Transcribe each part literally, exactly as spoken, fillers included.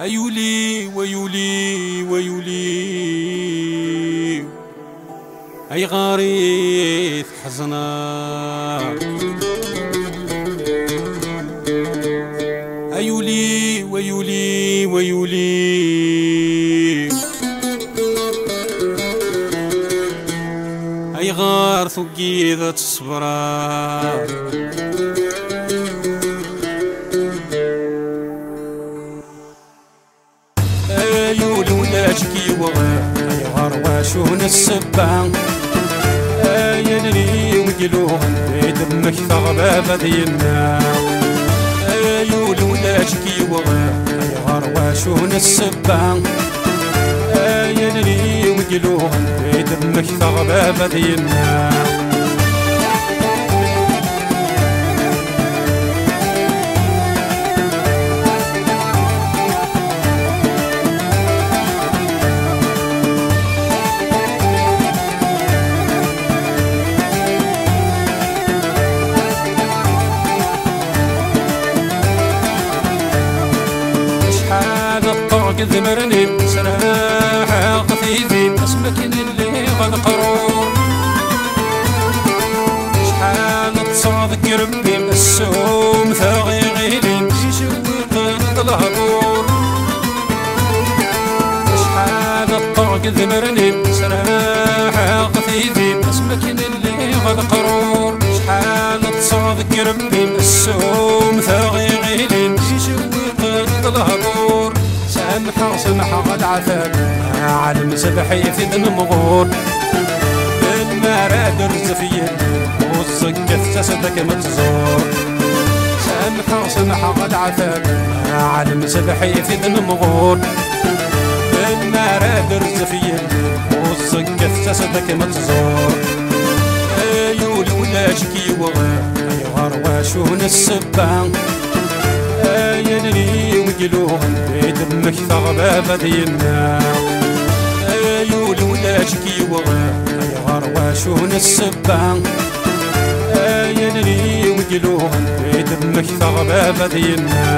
Ay ul-iw, ay ul-iw, ay ul-iw, ayɣer i tḥezneḍ? Ay ul-iw, ay ul-iw, ay ul-iw, ayɣer tugiḍ ad tṣebreḍ? Ay ul ulac k-yuɣen, ayɣer wacu n ssebba? Ay allen-iw i iluɣen, i d-mmektaɣ baba d yemma. Ay ul ulac k-yuɣen, ayɣer wacu n ssebba? Ay allen-iw i iluɣen, i d-mmektaɣ baba d yemma. Acḥal ṭṭuɣ deg idmaren-im, sraḥeɣ tidi, asmi akken lliɣ d aqrur. Acḥal ṭṭseɣ deg irebbi-m, ssumteɣ iɣil-im, icewwiqen-d lehdur. Acḥal ṭṭuɣ deg idmaren-im, sraḥeɣ tidi, asmi akken lliɣ d aqrur. Acḥal ṭṭseɣ deg irebbi-m, ssumteɣ iɣil-im, icewwiqen-d lehdur. Samḥeɣ, samḥeɣ a leɛtab, ɛlem sebḥ-it-id nemɣur. Melmi ara d-rezf yelli, ur ẓegget, tas-d ad kem-tẓur. Samḥeɣ, samḥeɣ a leɛtab, ɛlem sebḥ-it-id nemɣur. Melmi ara d-rezf yelli, ur ẓegget, tas-d ad kem-tẓur. Ay ul ulac k-yuɣen, ayɣer wacu n ssebba? Ay allen-iw i iluɣen, i d-mmektaɣ baba d yemma. Ay ul ulac k-yuɣen, ayɣer wacu n ssebba? Ay allen-iw i iluɣen, i d-mmektaɣ baba d yemma.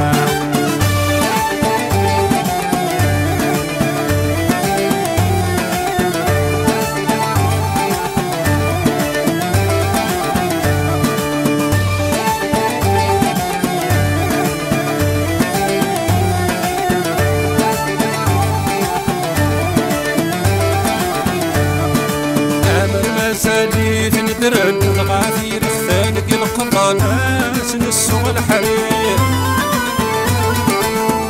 Amer mazal-iten ddren, dɣa tirextan deg leqḍan, ad s-nessu lḥrir.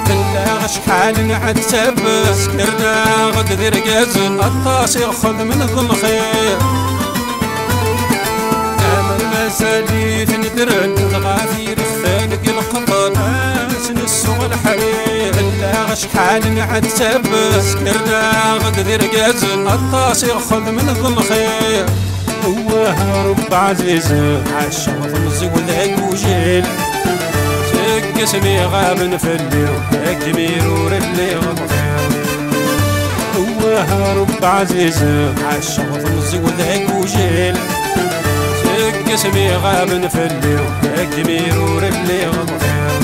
Tella acḥal nɛettab, skernaɣ-d d irgazen, aṭas i xedmen d lxir. Amer mazal-iten ddren, dɣa tirextan deg leqḍan, ad s-nessu lḥrir. Tella acḥal nɛettab, skernaɣ-d d irgazen, aṭas i xedmen d lxir. Wah Rebbi ɛziz, ɛaceɣ temẓi-w d agujil. Seg asmi ɣaben fell-i, agmir ur lliɣ bxir. Wah Rebbi ɛziz, ɛaceɣ temẓi-w d agujil. Seg asmi ɣaben fell-i, agmir ur lliɣ bxir.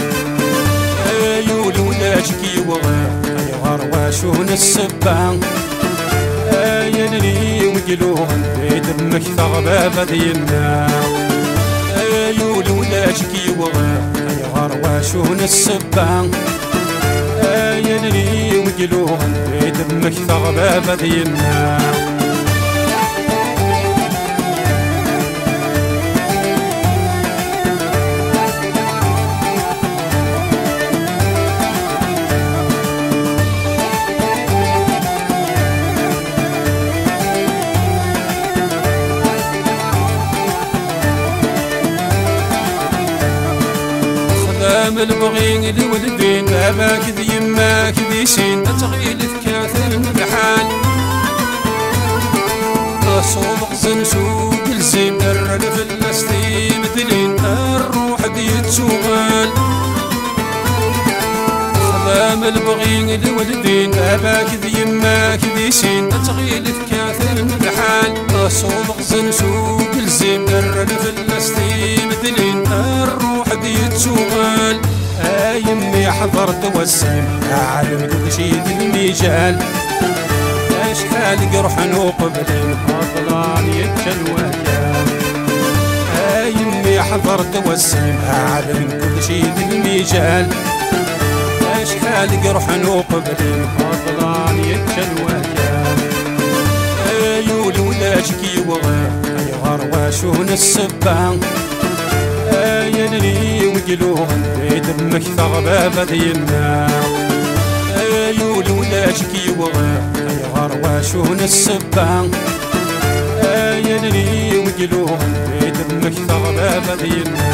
Ay ul ulac k-yuɣen, ayɣer wacu n ssebba? Ay allen-iw i iluɣen, i d-mmektaɣ baba d yemma. Ay ul ulac k-yuɣen, ayɣer wacu n ssebba? Ay allen-iw i iluɣen, i d-mmektaɣ baba d yemma. Xdem lebɣi n lwaldin, baba-k d yemma-k di sin, ad tɣil tekkaten lḥal. Asuḍ ɣzen s ugelzim, rran fell-as timedlin, rruḥ ad d-yettuɣal. Xdem lebɣi n lwaldin, baba-k d yemma-k di sin, ad tɣil tekkaten lḥal. Asuḍ ɣzen s ugelzim, rran fell-as timedlin, rruḥ ad d-yettuɣal. Ay mmi Ḥḍert wassim, ɛalem kulci d lmijal. Acḥal i iruḥen uqbel-im, aṭlan yeččan wakal. Ay mmi, ḥḍert wassim, ɛalem kulci d lmijal. Acḥal i iruḥen uqbel-im, aṭlan yeččan wakal. Ay ul ulac k-yewɣen, ayɣer, wacu n ssebba? Ay allen-iw i iluɣen, i d-mmektaɣ baba d yemma. Ay ul ulac k-yewɣen, ayɣer, wacu n ssebba? Ay allen-iw i iluɣen, i d-mmektaɣ baba d yemma.